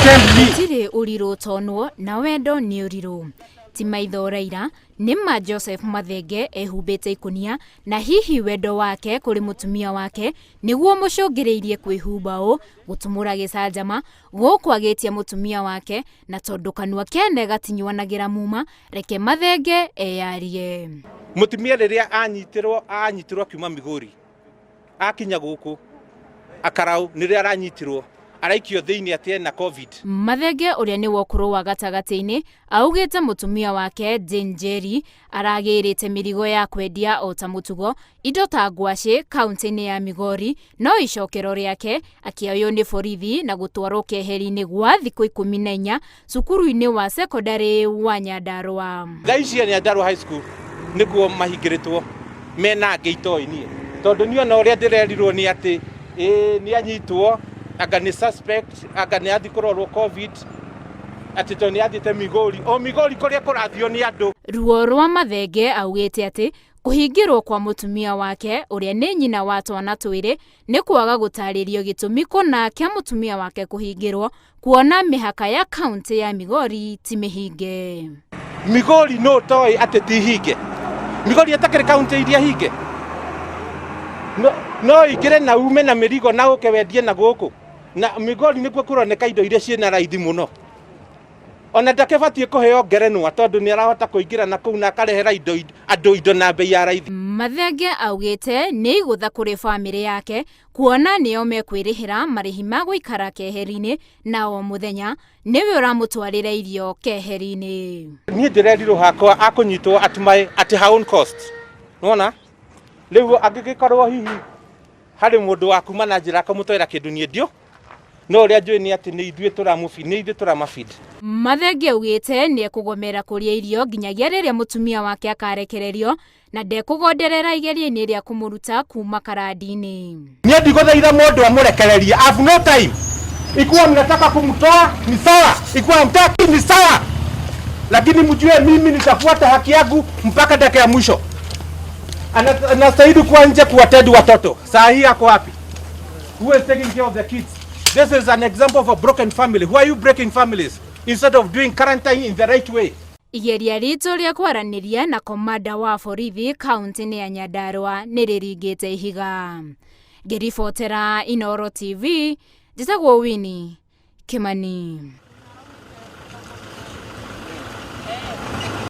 Tell me. Gũtirĩ ũrirũ ũtonwo na wendo nĩ ũrirũ. Ti maitho Raila, nĩ ma Joseph Mathenge ehumbĩte ikũnia na hihi wendo wake kũrĩ mũtumia wake nĩguo mũcũngĩrĩirie kwĩhumba ũũ, gũtumũra gĩcanjama, gũkũ agĩtia mũtumia wake na tondũ kanua kene gatinyuanagĩra muma, reke Mathenge eyarie. Mũtumia rĩrĩa anyitirwo anyitirwo akiuma Migori akinya gũkũ akarau nĩrĩo aranyitirwo araikio thĩinĩ atĩ ena Covid. Mathenge ũrĩa nĩ wa ũkũrũ wa gatagatĩ-inĩ augĩte mũtumia wake Jane Njeri aragĩrĩte mĩrigo ya kwendia o ta mũtugo indo ta ngwacĩ kaunti-inĩ ya Migori no icokero rĩake akĩoywo nĩ borithi na gũtwarwo keheri-inĩ gwa thikũ 14 cukuru-inĩ wa cekondarĩ wa Nyandarũa. Thaa ici Nyandarũa High School nĩkuo mahingĩrĩtwo mena angĩ itoĩ niĩ tondũ niĩ ona ũrĩa ndĩrerirwo nĩ atĩ ĩĩ nĩ anyitwo anga nĩ suspect anga nĩ athiĩ kũrorwo Covid atĩ tondũ nĩ athiĩte Migori o Migori kũrĩa kũrathio nĩ andũ. Ruo rwa Mathenge augĩte atĩ kũhingĩrwo kwa mũtumia wake ũrĩa nĩ nyina wa twana twĩrĩ nĩ kwaga gũtarĩrio gĩtũmi kũna kĩa mũtumia wake kũhingĩrwo kuona mĩhaka ya kaunti ya Migori ti mĩhinge. Migori no toĩ atĩ ti hinge. Migori ĩtakĩrĩ kaunti iria hinge. No, no ingĩre na ume na mĩrigo na ũke wendie na gũkũ. Na Migori nĩkuo kũroneka indo iria ciĩna raithi mũno. Ona ndakĩbatiĩ kũheo ngerenwa tondũ nĩ arahota kũingĩra na kũu na akarehera indo andũ indo na bei ya raithi. Mathenge augĩte nĩ igũtha kũrĩ bamĩrĩ yake kuona nĩo mekwĩrĩhĩra marĩhi ma gũikara keheri-inĩ na o mũthenya nĩwe ũramũtwarĩra irio keheri-inĩ. Niĩ ndĩrerirwo hakwa akũnyitwo at my at her own cost. Nĩwona? Rĩu angĩgĩkorwo hihi harĩ mũndũ wa kuma na njĩra akamũtwarĩra kĩndũ niĩ ndio no ũrĩa njũĩ nĩ atĩ nĩ ithuĩ tũramũbi nĩ ithuĩ tũramabidi. Mathenge augĩte nĩ ekũgomera kũrĩa irio nginyagia rĩrĩa mũtumia wake akarekererio na ndekũgonderera igeria-inĩ rĩa kũmũruta kuma karandi-inĩ. Niĩ ndigũthaitha mũndũ amũrekererie. I've no time. Ikiwa mnataka kumtoa ni sawa, ikiwa hamtaki ni sawa, lakini mjue mimi nitafuata haki yangu mpaka dakika ya mwisho. Anastahili kuwa nje kuattend watoto. Saa hii ako wapi? Who is taking care of the kids? This is an example of a broken family. Why are you breaking families instead of doing quarantine in the right way? Igeria ritũ rĩa kwaranĩria na komanda wa borithi kaunti-inĩ ya Nyandarũa nĩ rĩringĩte ihiga. Ngĩribotera Inooro TV, njĩtagwo Winnie Kimani.